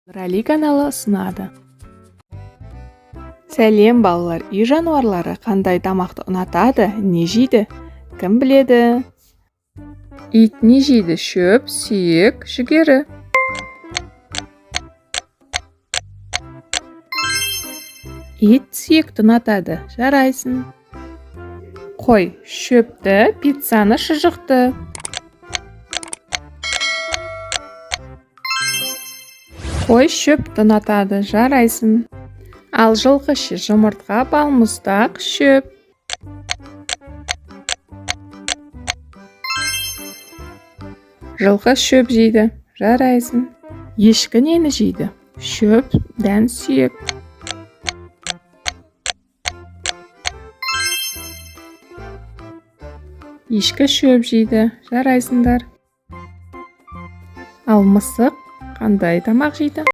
Нұрәли каналы ұсынады. Сәлем, балалар! Үй жануарлары қандай тамақты ұнатады, не жейді, кім біледі? Ит не жейді? Шөп, сүйек, жүгері. Ит сүйекті ұнатады. Жарайсың. Қой шөпті, пиццаны, шұжықты. Қой шөпті ұнатады. Жарайсың. Ал жылқы ше? Жұмыртқа, балмұздақ, шөп. Жылқы шөп жейді. Жарайсың. Ешкі нені жейді? Шөп, дән, сүйек. Ешкі шөп жейді. Жарайсыңдар. Ал мысық қандай тамақ жейді?